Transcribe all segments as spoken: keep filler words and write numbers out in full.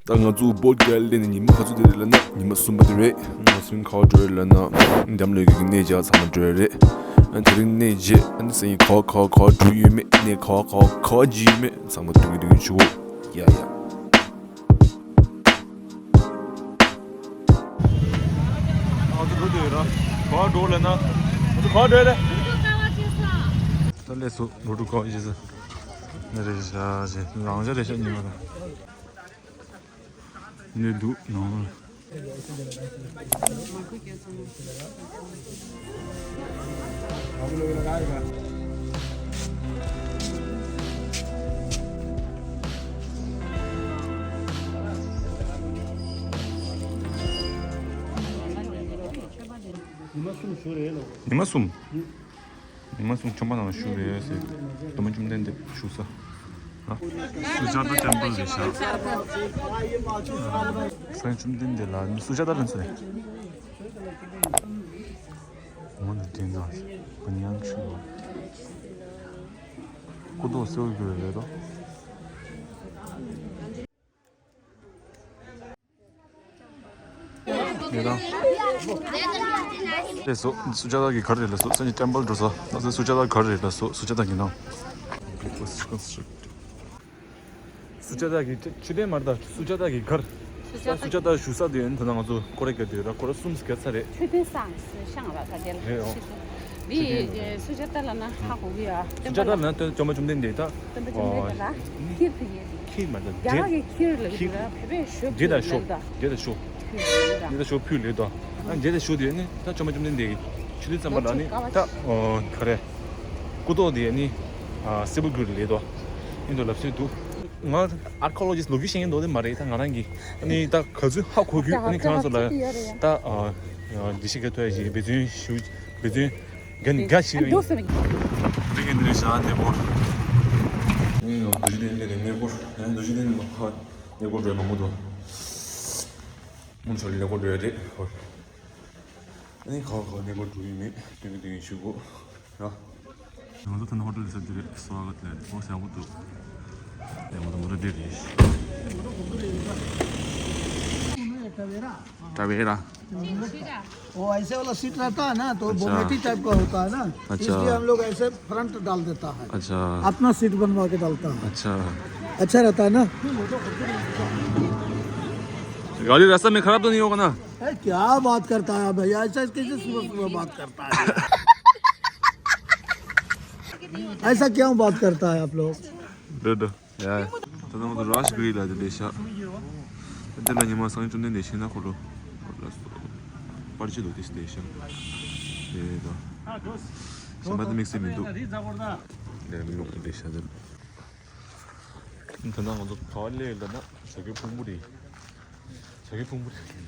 ད་ང་ཚོ་བོད་ག་ལེ་ནས་ཉི་མ་ག་ཚོད་དེ་རེད་ལབ་ན། ཉི་མ་གསུམ་པ་དེ་རེད། ང་ཚོ་ག་བར་འགྲོ་རེད་ལབ་ན། འདམ་ལོས་ཀྱི་གནས་བཅག་ཚང་མ་འགྲོ་ཡ་རེད། ཨ་དེ་རིང་གནས་བཅས་ཨ་ནི་སང་ཉིན་ག་བ་ག་བ་ག་བ་འགྲོ་ཡོད་མེད། གནས་ག་བ་ག་བ་ག་བ་བརྗེ་ཡོད་མེད། ཚང་མ་སྟོན་གི་སྟོན་གི་བྱུག་གོ། ཡ་ཡ། ང་ཚོ་འགྲོ་འདོད་ཡོད་ར། ག་བ་འགྲོ་ལབ་ན། ང་ཚོ་ག་བ་འགྲོ་ཡ་ལེ། ད་ལས་སུ་འགྲོ་འགྲོ་ག་བ་ཡིན་ཟེར། ནི་རེ་ཞག་ཞེ་རང་ཞག་རེ་ཞག་ཉི་མ་ལ། ནི་འདུག་ནང་ལ། ཉི་མ་གསུམ། ཉི་མ་གསུམ་ཆོས་པ་ནང་ལ་བཞུགས་རེད་ཟེར། སྟོན་པ་བཅོམ་ལྡན་འདས་བཞུགས་ས་ལ། སུ་ཇཱ་ཏ་ཊེམ་པལ་རེད་ཤག་སངས་རྒྱས་བཅོམ་ལྡན་འདས་ལ་སུ་ཇཱ་ཏ་ལབ་སོང་རེད། འོ་ན་དེ་ན་བོན་དབྱངས་ཆུ་བ། སྐུ་མདོག་སེར་པོ་གྱུར་རེད་དོ། ལགས་སོ། སུ་ཇཱ་ཏ་གི་གར་རེད་ལགས་སོ། སངས་རྒྱས་ཊེམ་པལ་འགྲོ་ས། ལགས་སོ། སུ་ཇཱ་ཏ་གར་རེད་ལགས་སོ། སུ་ཇཱ་ཏ་གི་ནང་། སུ་ཇཱ་ཏ་གི་མཆོད་རྟེན་མ་རེད་ད། སུ་ཇཱ་ཏ་གི་གར། སུ་ཇཱ་ཏ་སུ་ཇཱ་ཏ་བཞུགས་ས་དེ་ཡིན། ད་ང་ཚོ་སྐོར་ར་བརྒྱབ་དུས་ར་སྐོར་ར་གསུམ་བརྒྱབ་ཚར་རེད། མཆོད་རྟེན་བསམ་ཤང་ར་ད་དེ་ལ་རེད། ཨོ། འདི་སུ་ཇཱ་ཏ་ལབ་ན་ཧ་གོ་གི་ཡ། སུ་ཇཱ་ཏ་ལབ་ན་སྟོན་བཅོམ་པ་བཅོམ་ལྡན་འདས་ད། སྟོན་པ་བཅོམ་ལྡན་འདས་ལ་ཁྱེར་དུ་ཡོད། ཁྱེར་མ་ད། རྒྱ་གར་གྱི་ཁྱེར་ལབ་ཀྱི་ར། བོད་པས་ཞོ་བོད་ལ་ད། རྒྱ་ད་ཞོ། རྒྱ་ད་ཞོ་ཕུལ་ལེ་ད། ཨ་རྒྱ་ད་ཞོ་དེ་ནི་ད་བཅོམ་པ་བཅོམ་ལྡན་འདས་ཀྱི་མཆོད་རྟེན་བརྩམས་པ་ལ་ནི་ད་ག་རེ། སྐུ་མདོག་དེ་ནི་སེར་པོ་གྱུར་ལེ་ད། ཡིན་དུ་ལབ་སྲོལ་འདུག་ང་ཨར་ཁི་ཨོ་ལོ་ཇི་སི་ལོ་རྒྱུས་ཤེས་མཁན་འདུག་དེ་མ་རེད། ད་ང་རང་གི་ཨ་ནི་ད་ག་ཚོད་ཧ་གོ་རྒྱུ་ཨ་ནི་ཁྱེད་རང་ཚོ་ལ་ད་འགྲེལ་བཤད་རྒྱག་ཐུབ་ཡ་ཞིག་འབད་བརྩོན་ཞུ། འབད་བརྩོན་གན་དགའ་ཞིག་ཡོད། འདུག་སེ་མི། དེ་གི་འདི་ནས་བཞག་གནས་སྐོར། ཨ་ནི་ཡང་རྡོ་རྗེ་གདན་འདི་ནས་གནས་སྐོར། ཨ་ནི་རྡོ་རྗེ་གདན་ནས་མ་ཁ་གནས་སྐོར་འགྲོ་མང་པོ་འདུག་མུ་མཚོ་ལ་གནས་སྐོར་འགྲོ་ཡ་རེད། ཨ་ནི་ག་བ་ག་བ་གནས་སྐོར་འགྲོ་ཡི་མེད། སྟོན་གི་སྟོན་གི་ཞུ་གོ། ཡ། ང་ཚོ་ཐ་ན་ཧོ་ཊེལ་ཟེར་དེ་རེད། སོ་ག་ལ་ཨོ་ཞང་པོ་འདུག་ཡ། ང་ཚོ་མོ་ཊ་འདི་རེད། ཊ་ཝེ་ར། वो ऐसे वाला सीट रहता है ना, तो बोमेटी टाइप का होता है ना, अच्छा। इसलिए हम लोग ऐसे फ्रंट डाल देता है। अच्छा। अपना सीट बनवा के डालता है। अच्छा। अच्छा रहता है ना। गाड़ी रास्ता में खराब तो नहीं होगा ना? अरे क्या बात करता है भैया, ऐसा कैसे सुबह सुबह बात करता है? ऐसा क्यों बात करता है आप लोग? ཡ། ད་ལྟ་ང་ཚོ་རཱཇ་གིར་ལ་དེ་འདྲ་ཤག་དེ་ལ་ཉི་མ་སངས་རྒྱས་བཅོམ་ལྡན་འདས་ཤི་ན་ཁོ་ལོ་པར་ཆས་འདུག་དེ་དེ་ཤག་དེ་ད་ཞིང་པ་དེ་དམིགས་བསལ་མི་འདུག་དེ་མི་ཡོང་དེ་ཤག་དེ། ད་ལྟ་ང་ཚོ་ག་བ་སླེབས་ལབ་ན་བྱ་རྒོད་ཕུང་པོ་རེད། བྱ་རྒོད་ཕུང་པོ་རེད།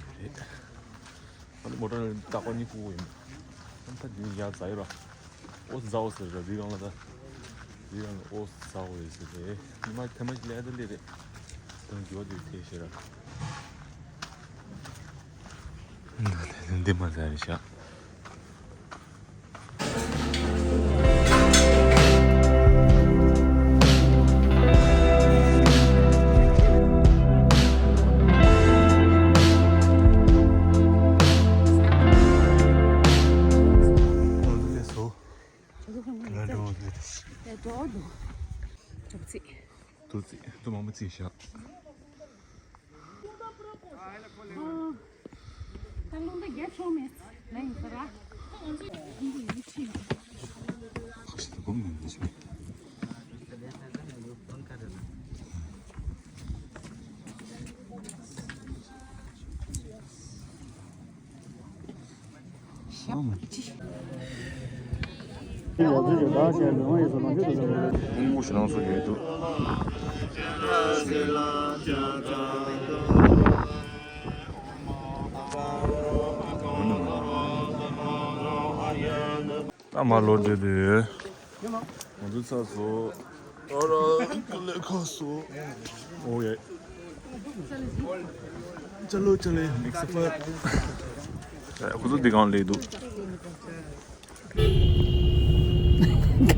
ཨ་ནི་མོ་ཊ་རྟག་པར་གཉིད་ཁུག་གི་ཡིན། ཨ་ནི་ད་དེ་ནི་ཡར་འཛེགས་ཡོད་ར། ཨོ་ཛའོ་ཟེར་ར། རི་སྒང་ལ་ད། རི་སྒང་ལ་ཨོ་ཛའོ་ཡོད་ཟེར་རེད། ཉི་མ་ཐེངས་མ་ཞིག་སླེབས་ཡ་ད་སླེབས་རེད། ད་འགྱུར་བ་དེ་ཐེབས་ཤག་ར། འདི་མ་ཟ་རེད་ཤག་ཏུ་ཙི་ཏུ་མང་པོ་ཙི་ཤག་ཨ་མ་ལོ་འདྲེ་དེ། ང་ཚོ་ཚར་སོང་། ཨ་ར་ཀ་ལེ་ཁ་སོ། ཨོ་ཡེ། ཅ་ལོ་ཅ་ལེ་ནེགསི་ཕར། ཁོ་ཚོ་འདི་གང་ལེགས་འདུག།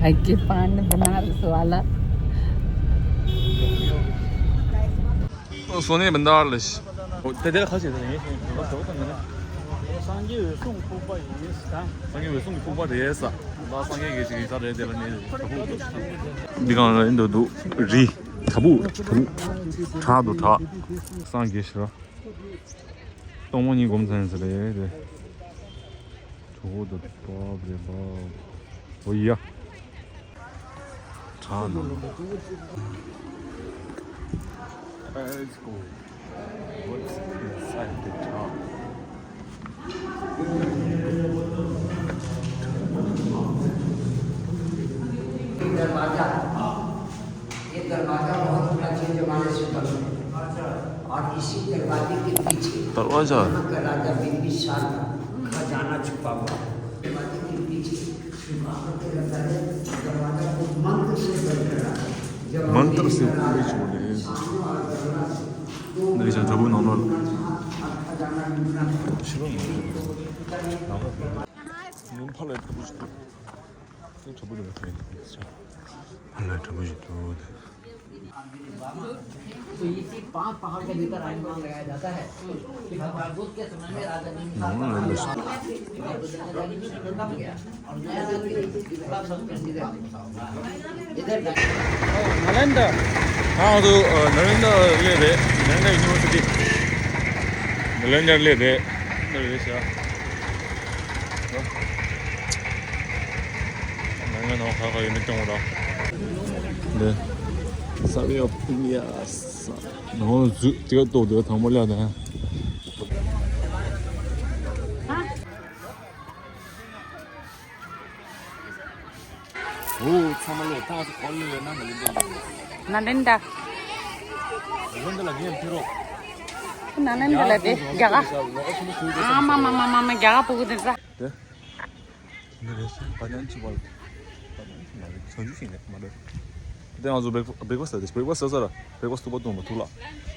घर के पान बनारस वाला। སོ་ནི་བན་དར་ལ་ཤི། དེ་དེར་ཁ་ཤས་དེ་ངས་ཤེས་ཡོད་ཟོ་དང་ནི། སངས་རྒྱས་འོད་སྲུང་ཕུག་པ་ཡིན་ཟེར། སངས་རྒྱས་འོད་སྲུང་གི་ཕུག་པ་རེད་ས། ད་སངས་རྒྱས་ཀྱི་ཞིག་ཡིན་ས་རེད་དེ་ལ་ནི་ད་བུ། འདི་གང་ལ་ཡིན་འདུག་འདུག་རི། ད་བུ་ད་བུ། བྲག་འདུག་བྲག་སངས་རྒྱས་ཤི་ར། སྟོང་མོ་གཉིས་སྒོམ་ཚན་ཟེར་རེད་དེ། གྲོགས་པོ་དང་བབ་རེད་བབ། ཨོ་ཡ། གྲགས་ནང་། Let's go. What's inside the jar? दरवाजा, ये दरवाजा बहुत प्राचीन जमाने से बंद है। और इसी दरवाजे के पीछे दरवाजा। यहाँ का राजा बिम्बिसार का खजाना छुपा हुआ है। दरवाजे के पीछे छुपा होते रहता है। दरवाजा को मंत्र से बंद करा। जब हम मंत्र से बीच में सामने और दरवाजा से दो नरेश, जब वो नॉर्मल। खजाना ढूंढना। शिवम। नॉर्मल। ཕར་ལ་དྲི་བ་ཞིག་འདུག། तो इसी पांच पहाड़ के भीतर आयुष्मान लगाया जाता है कि भगवान बुद्ध के समय में राजा बिंबिसार का राज था। और नया राजा बिंबिसार का राज था। इधर नालंदा। हाँ, तो, अ, नालंदा ले रहे, नालंदा यूनिवर्सिटी। नालंदा ले रहे। ནང་ང་ནང་ཁ་ཁ་ཡོད་ནི་སྐྱོང་ར། འདི། ས་བའི་ཕུ་ཡ་ས། ནང་ལ་འཛུལ་ཏེ་ལྟོགས་དེ་དང་པོ་ལ་ནས། འོ་ཚང་མ་ལོ་ཐང་སུ་གོ་ལེ་ཡོད་ན་ན་ལེན་དེ་ཡོད། ན་ལེན་ད། ན་ལེན་ད་ལ་ངས་ཕི་རོ། ན་ལེན་ད་ལ་དེ་རྒྱ་གར། ཨ་མ་མ་མ་མ་མ་རྒྱ་གར་ཕྲུ་གུ་དེ་ཚ། དེ། འདི་རེད་ཤག་པ་ཉན་ཆུ་བར། པ་ཉན་ཆུ་མ་རེད། ཆོས་རྒྱུ་ཞིག་རེད་མ་རེད། དེ་ང་ཚོ་བྷེག་བྷེག་ཕ་སི་ཊི་ཟ་དེ་བྷེག་ཕ་སི་ཊི་ཟ་ས་ར་བྷེག་ཕ་སི་ཊི་ཐུག་པ་བཏུང་བ་ཐུག་ལ།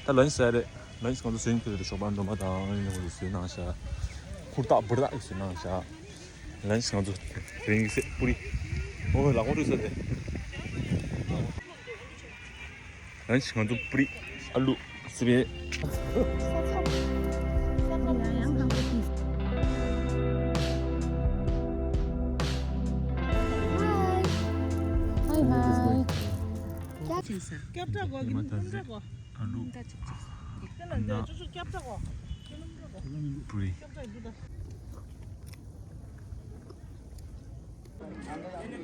ད་ལན་ཆི་ཟ་རེད། ལན་ཆི་ང་ཚོ་ཟིན་ཁུལ་དེ་ཞོགས་པ་འགྲོ་མ་དང་ཡིན་ནི་ང་ཚོ་ཟོས་གནང་ཤག་ཁུར་ཏག་བུར་ཏག་ཟོས་གནང་ཤག་ལན་ཆི་ང་ཚོ་རིང་གི་སེ་པུ་རི། ཨོ་ལག་པ་རུས་ས་དེ། ང་ཚོ་པུ་རི། ཨ་ལུ། སི་པན། ཧའི་ཧའི། སྐྱབས་བྲལ་གོ་གི་སྐྱབས་བྲལ་གོ། ཨ་ལུ། དེ་ལ་འདི་ཅོ་ཅོ་སྐྱབས་བྲལ་གོ། པུ་རི། སྐྱབས་བྲལ་འདུག་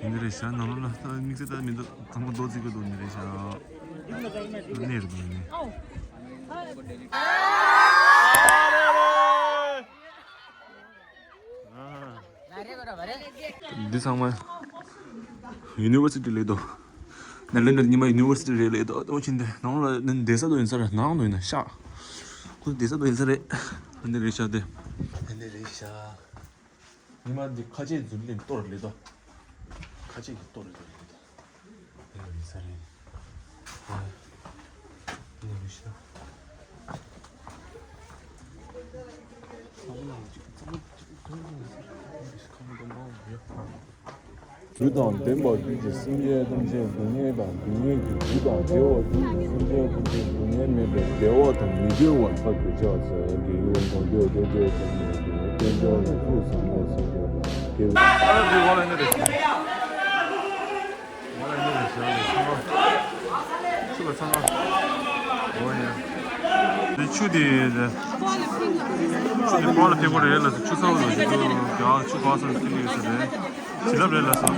ད། འདི་རེད་ཤག་ནང་ལོགས་ལ་ད་དམིགས་བསལ་ད་མི་འདུག་ཚང་མ་རྡོ་རྩིག་གི་འདུག་འདི་རེད་ཤག་གནས་རེད་འདུག་ནི། འདི་ཚང་མ་ཡུ་ནི་ཝར་སི་ཊི་ལས་འདུག་ནཱ་ལེནྡྲ་ཉི་མ་ཡུ་ནི་ཝར་སི་ཊི་རེད་ལས་འདུག་ཨོ་ཆེན་དེ་ནང་ལ་ནི་བསྡད་ས་དུ་ཡིན་ས་རེད། ནང་དུ་ཡིན་ན་ཤག་ཁོ་བསྡད་ས་དུ་ཡིན་ས་རེད། འདི་རེད་ཤག་དེ་འདི་རེད་ཤག་ཉི་མ་འདི་ཁ་ཆེ་འཛུལ་ལེན་གཏོར་ལེ་དོ། ཁ་ཆེ་གི་གཏོར་ལེ་དོ་ལེ་དོ། ལེ་ལེ་ས་རེད། ལེ་ལེ་ཤ། རྒྱུ་དང་ལྡན་པ་རྒྱུད་ཀྱི་སེམས་ཅན་ཐམས་ཅད་སྡུག་བསྔལ་དང་སྡུག་བསྔལ་གྱི་རྒྱུ་དང་བདེ་བ་རྒྱུད་ཀྱི་སེམས་ཅན་ཐམས་ཅད་སྡུག་བསྔལ་མེད་པའི་བདེ་བ་དང་མི་བདེ་བ་ཐར་གྱུར་ཅིག །དགེ་བའི་མཐུ་རྒྱུད་དེ་དེ་དེ་ནས་དེ་ནས་དཔལ་འབྱོར་ནས་ཐུགས་བཟང་པོ་ཟེར་གྱི་དགེ་བའི། ཨ་ར་འདི་ཝ་ལ་ནི་རེད། ཝ་ལ་ནི་རེད་ཟེར་ལེ་ཚང་མ། ཆུ་ལ་ཚང་མ། འོ་ཡ། འདི་ཆུ་དེ་རེད། ཆུ་དེ་ཕོ་ལ་ཕེབས་པ་རེད་ལ་ཆུ་ཚ་བོ་ལ་ཞིག་ཏུ་རྒྱ་ཆུ་ག་ས་ལ་ཐིག་ཡོད་ས་རེད། བྱིན་རླབས་རེད་ལ་སོ།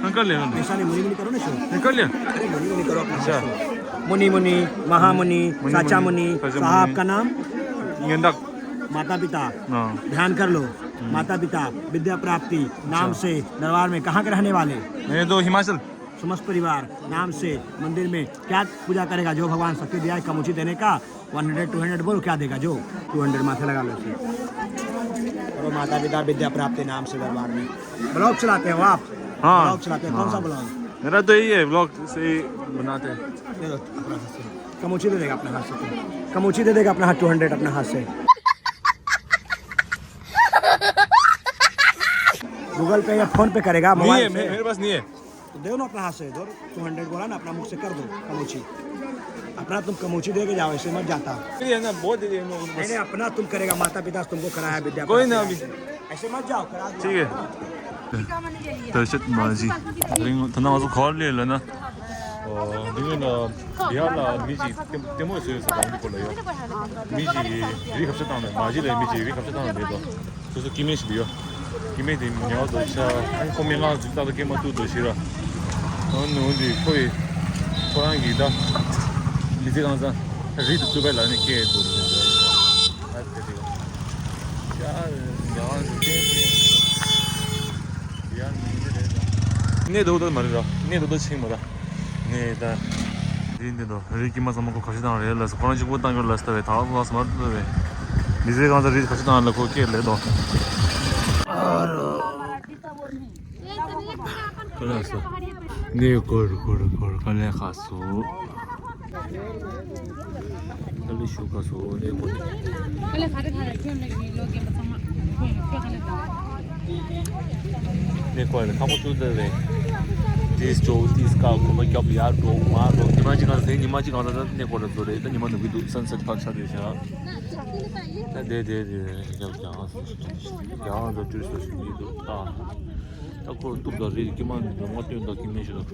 ཧང་ཀ་ལེ་ཧང་ལེ། ऐसा नहीं, मुनि मुनि करो ना शुरू। ཧང་ཀ་ལེ། अरे मुनि मुनि करो अपना अच्छा। शुरू। मुनि मुनि, महामुनि, मुनि मुनि, साचा मुनि, साचा मुनि, साहब का नाम? गेंदा। माता पिता। हाँ। ध्यान कर लो। हम्म। माता पिता, विद्या प्राप्ति, नाम अच्छा। से दरबार में कहाँ के रहने वाले? मैं तो हिमाचल। समस्त परिवार नाम से मंदिर में क्या पूजा करेगा? जो भगवान शक्ति दिया है कम उचित देने का, वन हंड्रेड, टू हंड्रेड बोलो, क्या देगा जो? टू हंड्रेड माथे लगा लो। माता पिता विद्या प्राप्ति नाम से दरबार में। ब्लॉग चलाते हो आप? हाँ। ब्लॉग चलाते हैं। कौन सा ब्लॉग? मेरा तो यही है, ब्लॉग से ही बनाते हैं। दे दो अपना हाथ से। कमोची दे देगा अपने हाथ से। कमोची दे देगा अपना हाथ, टू हंड्रेड अपने हाथ से। गूगल पे या फोन पे करेगा, नहीं मोबाइल है, से। मेरे, मेरे पास नहीं है। तो दे दो ना अपना हाथ से, दो, टू हंड्रेड बोला ना, अपना मुख से कर दो कमोची। अपना तुम कमोची दे के जाओ, ऐसे मत जाता। ये है ना, बहुत दे दिए हम लोगों को बस। नहीं, नहीं, अपना तुम करेगा, माता पिता से तुमको कराया विद्या कोई ना, पाठ अभी। ऐसे मत जाओ, करा दो। ठीक है। ད་ཤད་མ་གཞི། རིང་ད་ནང་ང་ཚོ་ག་པར་སླེབས་ལབ་ན། ཨོ། འདི་ངོས་ལ་བི་ཧར་ལ་མི་གཅིག་ལྟད་ལྟད་མོ་བཟོས་ཡོད་ས་དང་འདི་སྐོར་ལ་ཡོད། མི་གཅིག་གིས་རི་ཁ་ཤས་བཏང་ནས་མ་གཞི་ལ་མི་གཅིག་རི་ཁ་ཤས་བཏང་ནས་མེད་དོ། སོ་སོ་སྐྱེ་དམན་ཞིག་འདུག་ཡོད། སྐྱེ་དམན་དེ་ཉལ་བ་དོ་ཤ་ཨ་ནི་ཁོ་མི་ལངས་ཟིག་ཏག་ཏག་སྐྱེ་མ་ཐུབ་དོ་ཞིག་ར། ཨོ་ནུ་འདི་ཁོ་ཡི་ཁོ་རང་གིས་ད་མི་ཚེ་གང་ཚང་རི་དུ་བཙུགས་པའི་ལ་ནི་སྐྱེས་འདུག་ཟེར་འདུག་ཨ་དེ་རེད། ཡ་ཡ་ཡ་ནི་འདི་རེད་ད། གནས་དོ་དོ་མ་རེད་ར། གནས་དོ་དོ་ཆིང་མ་ར། ནས་ད། རི་འདི་དོ་རི་སྐྱེས་མ་ཚང་མ་ཁོ་ག་ཤི་བཏང་རེད་ལ་ཁོ་རང་གཅིག་པོ་བཏང་གི་ལ་ས་བས་ད་ལ་ས་མ་རེད་བས། མི་ཚེ་གང་ཚ་རི་ག་ཤི་བཏང་ལ་ཁོ་སྐད་ལས་དོ། ཁོ་ལ་ས། ནས་སྐོར་སྐོར་སྐོར་དཀའ་ལས་ཁག་སོ། དཀའ་ལས་ཞུ་ཁག་སོ་ནས་སྐོར། དཀའ་ལས་ག་རེ་ག་རེ་ཁྱོད་ལ་ངའི་ལོ་རྒན་པ་ཚང་མ་ཁྱོད་ལ་ཁྱོད་ག་ལས་དང་། ནས་སྐོར་ལ་ཁག་པོ་ཚུལ་ལྟ་བས། དེས་ཇོ་དེས་ཀ་ཁོ་མ་རྒྱབ་ཡར་འགྲོ་མར་འགྲོ་ཉི་མ་གཅིག་གང་ཟེར་ཉི་མ་གཅིག་གང་ལ་ནས་སྐོར་ལ་བཟོ་རེད་ད་ཉི་མ་ནུབ་ཀྱི་འདུག་སན་སེཊ་ཕར་ཆགས་བསྡད་བཞག་ད་དེ་དེ་དེ་རྒྱབ་རྒྱང་རྒྱང་ལ་ཏུས་སོ་ཞིག་ཡིན་འདུག་ད། ད་ཁོ་གཏུབ་དང་རེད་ཀྱི་མ་འདི་མ་སྟོན་དང་ཀི་མེད་ཞུ་དང་།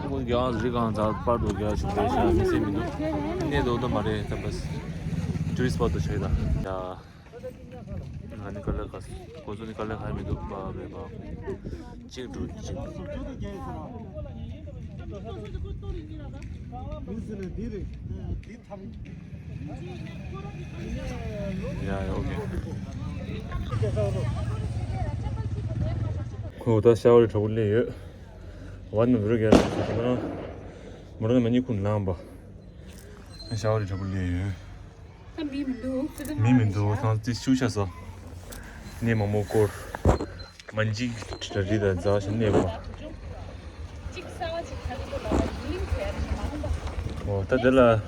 ཁོ་རྒྱ་རི་གང་ཚ་པར་དུ་རྒྱ་ཞུ་དེ་ཤ་མི་སེམས་མི་འདུག་གནས་དོ་དོ་མ་རེད་ད་པས། ཊུ་རི་སི་པོཊ་དུ་ཆགས་ད། ཡ། ང་ནི་དཀའ་ལས་ཁ་ཁོ་ཚོ་ནི་དཀའ་ལས་ཁ་མི་འདུག་པ་མེད་པ། གཅིག་འགྲོ་གཅིག་ཡ་ཡ་ཨོ་ཁེ། ཁོ་ད་ཤ་བ་རི་དྲག་པོ་སླེབས་ཡོད། བ་ནི་མི་རུ་རྒྱལ་ལ་ཞིག་ན། མི་རུ་ནི་མ་ཉིད་ཁུ་ལངས་པ། ཤ་བ་རི་དྲག་པོ་སླེབས་ཡོད། ད་མི་མི་འདུག་ཚེ་ད་མི་མི་འདུག་ང་ཚང་ཏི་ཤུ་ཤ་ས། ནས་མ་མོ་སྐོར། མ་འཇིག་ར་རི་དང་རྫ་ཞིག་གནས་པ། གཅིག་གསར་བ་གཅིག་ག་ཚོད་ལ་ཡིན་ཟེར་ཞིག་མ་འོངས་པ། ཨོ་ད་དེ་ལ། ཨ།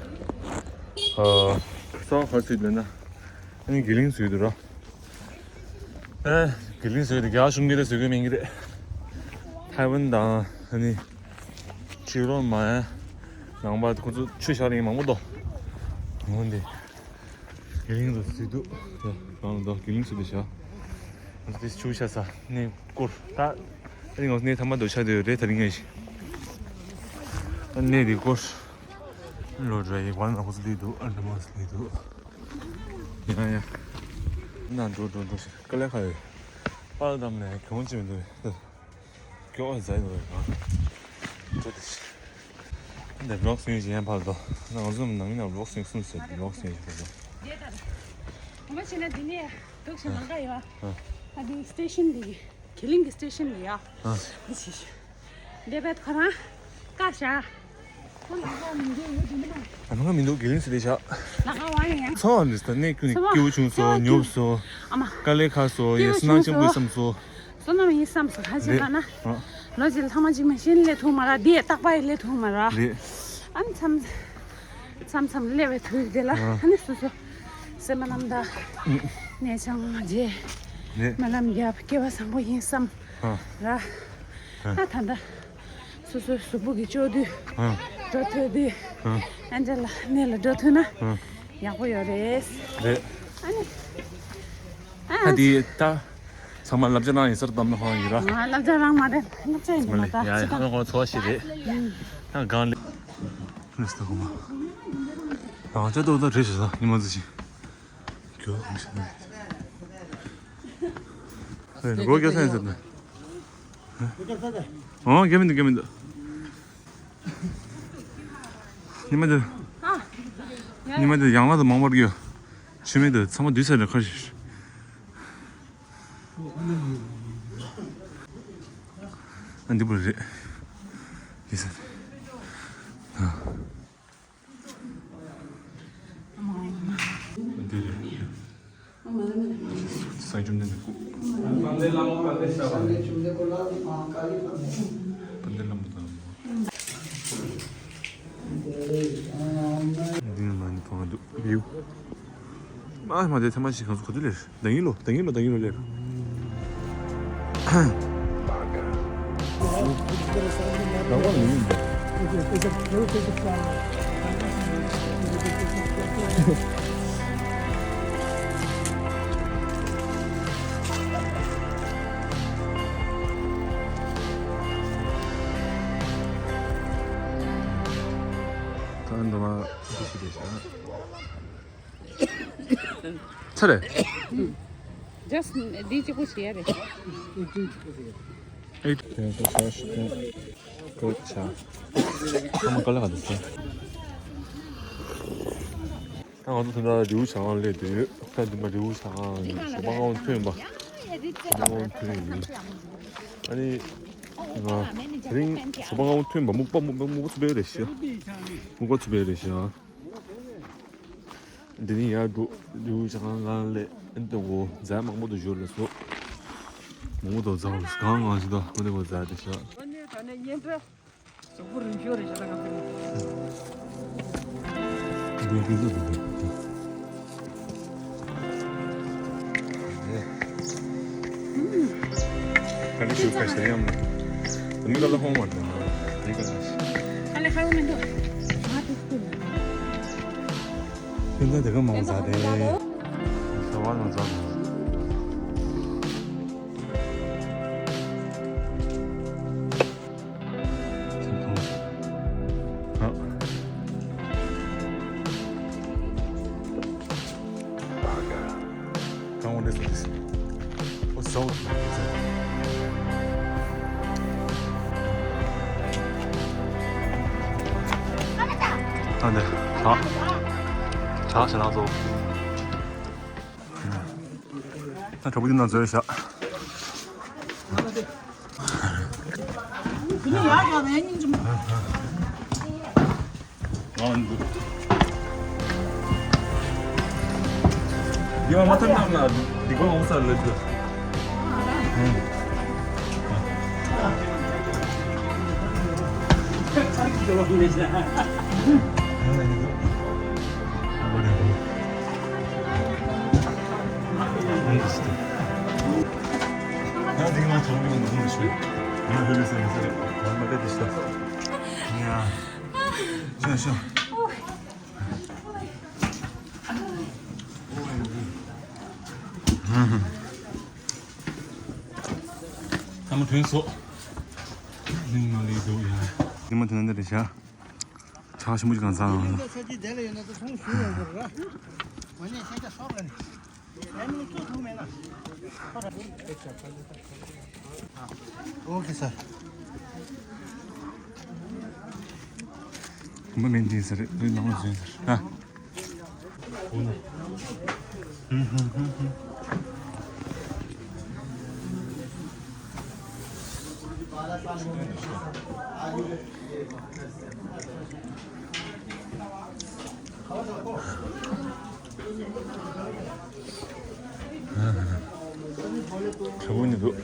གསར་བ་ག་ཚོད་ལ་ན། ཨ་ནི་དགེ་ལིང་བཟོས་འདུག་ར། ཨེ། དགེ་ལིང་བཟོས་འདུག་རྒྱ་གཞུང་གིས་ད་བཟོས་གི་མིན་གི་རེད། ཐའེ་ཝན་དང་ཨ་ནི། ཕྱི་ལོགས་མ་ཡ། ནང་པ་ཁོ་ཚོ་ཆོས་བཞག་རིང་མང་པོ་འདུག་འོན་ཏེ། དགེ་ལིང་དུ་སྲིད་དུ། རང་ལ་དགེ་ལིང་སྲིད་དུ་བཞག་དེ་ཆུ་ཤ་ས་ནས་སྐོར་ད། ཨ་ནི་ང་ཚོ་གནས་ཐ་མ་དུ་ཆགས་བསྡད་ཡོད་རེད་ད་རིང་ངས་ཤི། ཨ་གནས་དེ་སྐོར། ལོ་རེ་ཡི་བར་ན་ཁོ་ཚོ་སླེབས་འདུག་ཨ་འདྲ་མ་སླེབས་འདུག་ཡ་ཡ། ན་འགྲོ་འགྲོ་འགྲོ་ཤི་དཀའ་ལས་ཁག་ཡོད། པར་བཏང་ནས་གྱོང་ཅི་མི་འདུག་ད། ཀྱོག་ཟ་ཡི་འདུག་ག་ཁྱོད་དེ་ཤི། འདི་ལོག་སོང་ཞིག་ཡན་ཕར་དོ། ང་ཚོ་ནང་མི་ནང་ལོག་སོང་གསུམ་ཟེར་ལོག་སོང་ཞིག་ཕར་དོ། ངོ་མ་བྱས་ན་འདི་ནས་འདུག་ཞིག་ལང་ཀ་ཡོད། ཨ་འདི་སི་ཊེ་ཤན་འདི་གི་ལིང་གི་སི་ཊེ་ཤན་འདི་ཡ། འདི་ཞིག་ཤིག་འདི་བས་ཁོ་རང་ཀ་ཤ། ཨ་མ་ང་མི་འདུག་དགེ་ལིང་ཟེར་དེ་ཤ། ལ་ཁ་བ་ཡང་། ཚོ་འདི་ས་གནས་ཀུན་ནས་སྐྱིད་པོ་བྱུང་སོ་ཉོབ་སོ། ཨ་མ། དཀའ་ལས་ཁག་སོ་ཡ་སི་ནང་ཆེན་པོ་བསམ་སོ། བསོད་ནམས་ཡིན་བསམ་སོང་ཁ་ཅིག་ལ་ན། ལོ་གཅིག་ལ་ལྷག་མ་གཅིག་མ་གཞན་སླེབས་ཐུབ་མ་ར་འདི་རྟག་པར་སླེབས་ཐུབ་མ་ར། ཨ་ནི་མཚམས་མཚམས་མཚམས་སླེབས་པའི་དུས་དེ་ལ་ཨ་ནི་སོ་སོ་སེམས་པ་རྣམ་དག་གནས་ཆང་རྗེས་སྨོན་ལམ་རྒྱབ་སྐལ་བ་བཟང་པོ་ཡིན་བསམ་ར། ད་ད་ལྟ་སོ་སོའི་གཟུགས་པོ་གི་ལྕོགས་དུས་འགྲོ་ཐུབ་དུས་ཨ་འདྲ་ལ་གནས་ལ་འགྲོ་ཐུབ་ན་ཡག་པོ་ཡོད་རེད། རེད། ཨ་ནི། ད་དེ་ད། ཚང་མ་བསླབ་བྱ་རང་ཡིན་སར་བཏབ་ན་ཧང་ཡིན་ར། ང་བསླབ་བྱ་རང་མ་རེད་བསླབ་བྱ་ཡིན་མ་ད་ཡ་ཡ་ཁ་ཁོ་ཚོ་ཞིག་རེད། ད་གང་ལེ། ལིས་ད་གོ་མ། རང་ཅག་ཏོག་ཏོག་རེད་ཞེས་ས་ཉི་མ་ཚོ་ཞིག་གྱོད་མི་ཤེས་ན། རེད་སྒོ་རྒྱག་ས་ཡིན་ཟེར་ན། ཨོ་རྒྱག་མི་འདུག་རྒྱག་མི་འདུག་ཉི་མ་འདིར། ཉི་མ་འདིར་ཡང་ལ་དུ་མང་བར་གྱུར། ཆུ་མིག་དུ་ཚང་མ་འདུས་ས་རེད་ཁར་ཞིག་ཨ་འདི་པོ་རེད། འདི་ས་རེད། ཨ། འདི་རེད། ས་ འདི་ནི་མ་ཎི་ཐོག་འདུག་བིའུ། མ་མ་དེ་ཐེངས་མ་ཞིག་གང་སུ་ག་དུས་ལེར། ད་ཡིན་ལོ། ད་ཡིན་ལོ། ད་ཡིན་ལོ་ལེར། རང་དབང་ཡིན་མིན་འདུག་ད་འགྲོ་མ་འདི་ཞིག་རེད་ཤག་ཚར་རེད། Just འདི་གཅིག་པོ་བྱེད་ཡ་རེད། ཨེ་དེ་ཚོ་ཆ་ཞིག་གོ་ཆ། ཁ་མ་ཀ་ལ་ག་དུ་ཚེ། ད་ང་ཚོ་ད་ལྟ་རི་བོ་བྱ་རྐང་སླེབས་དུས་ད་འདི་མ་རི་བོ་བྱ་རྐང་ཞོགས་པ་སྔ་པོ་ཐོན་པ། སྔ་པོ་ཐོན་ཡིན། ཨ་ནི་ང་དེ་རིང་ཞོགས་པ་སྔ་པོ་ཐོན་པ་སྨུག་པ་སྨུག་པ་སྨུག་པ་ཚུབ་པའི་རེད་ཤག་སྨུག་པ་ཚུབ་པའི་རེད་ཤག་འདི་ནི་ཡར་འགྲོ་རི་བོ་བྱ་རྐང་ལ་སླེབས། ཨ་ནི་ད་གོ་རྫ་མང་པོ་འདུག་ཞོར་ལ་སོ། མང་པོ་འདུག་རྫ་གང་གང་ཞིག་འདུག་ཨ་ནི་གོ་རྫ་དེ་ཤག་གཟུགས་པོ་རིང་ཤོས་རེད་ཤག་ད་ང་ཚོ། འདི་འདི་འདི་འདི་འདི། ཁ་ལི་ཤུ་ཁ་ཤ་ཡམ། མི་ག་ལ་ཧོང་བར་དང་། མི་ག་ལ་ཤི། ཁ་ལི་ཧ་ཡོ་མི་འདུག་ང་དུ་ཀུན། ཕན་ཚུན་དེ་ག་མང་ཟ་དེ། ཟ་བ་ན་ཟ་དང་། ད་གྲོགས་པོ་འདི་ན་འཛུལ་བཞག་ཐ་མ་ཐོན་སོ། ནིང་མ་ལི་འདུག་ཡ། ཉི་མ་ཐོན་འདི་རེད་ཤག་ཆ་ཞིམ་པོ་ཅིག་གང་ཚང་། ས་ཅི་དེ་ལ་ཡོད་ན་ད་ཚོང་ཞུ་ཡོང་དགོས་ར། མ་ནས་ཤེས་ཀྱ་སོགས་ལ་ནི། ཨེ་མི་ལ་སྐྱོ་ཐུག་མེད་ན། ཨོ་ཁེ་སར། མི་མིན་དེ་ཟེར་རེད། ནང་ལ་བཟོས་ཟེར་ཨ། ཁྱོད་ནི་འདུག་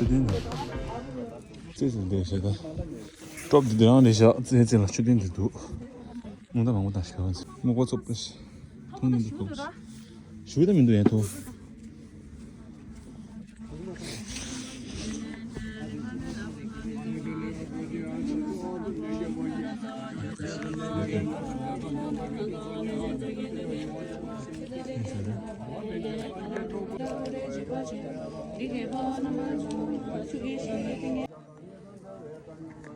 ཆུ་ལྡན་ནི། རྩེ་ཟིན་པའི་ཞེ་ད། ཀྲོབ་འདི་དེ་རང་རེད་ཤག་རྩེ་རྩེ་ལ་ཆུ་ལྡན་འདི་འདུག་སྨུག་ད་མང་པོ་དང་ཞེ་བ་སྨུག་པ་ཚོ་པ་ཞིག་མཐོང་ནི་འདུག་ཞུ་ད་མི་འདུག་ཡན་ཐོ།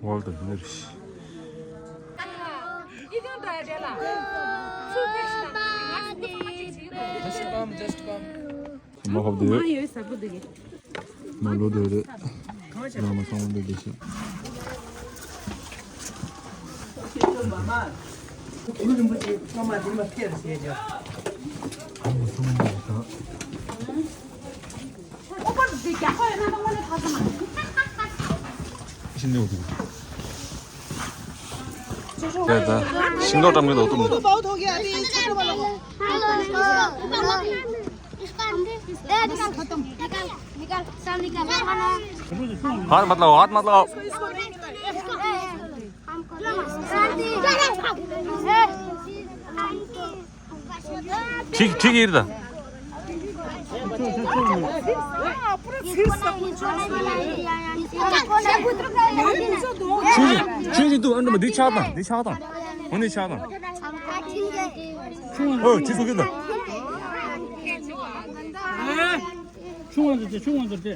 World Village. Just come, just come. མ་ཧོབ་དེ། མ་ཡོད་ས་པོ་དེ། མ་ལོ་དེ་རེད། ང་མ་སང་བ་འདི་དེ་ཤི། ཤིང་ཏོག་བཀྲམ་གྱི་འདུག་ཏུ། हाथ मत लगाओ, हाथ मत लगाओ। ठीक, ठीक है, इधर। ཆུང་ཆུང་། ཆུང་ཆུང་། ཏུ་ཨ་འདྲ་མ་འདི་ཆགས་དང་། འདི་ཆགས་དང་། འོ་འདི་ཆགས་དང་། ཨོ་ཅི་སུ་གི་ད། ཆུང་བ་འདི་ཆུང་བ་འདི།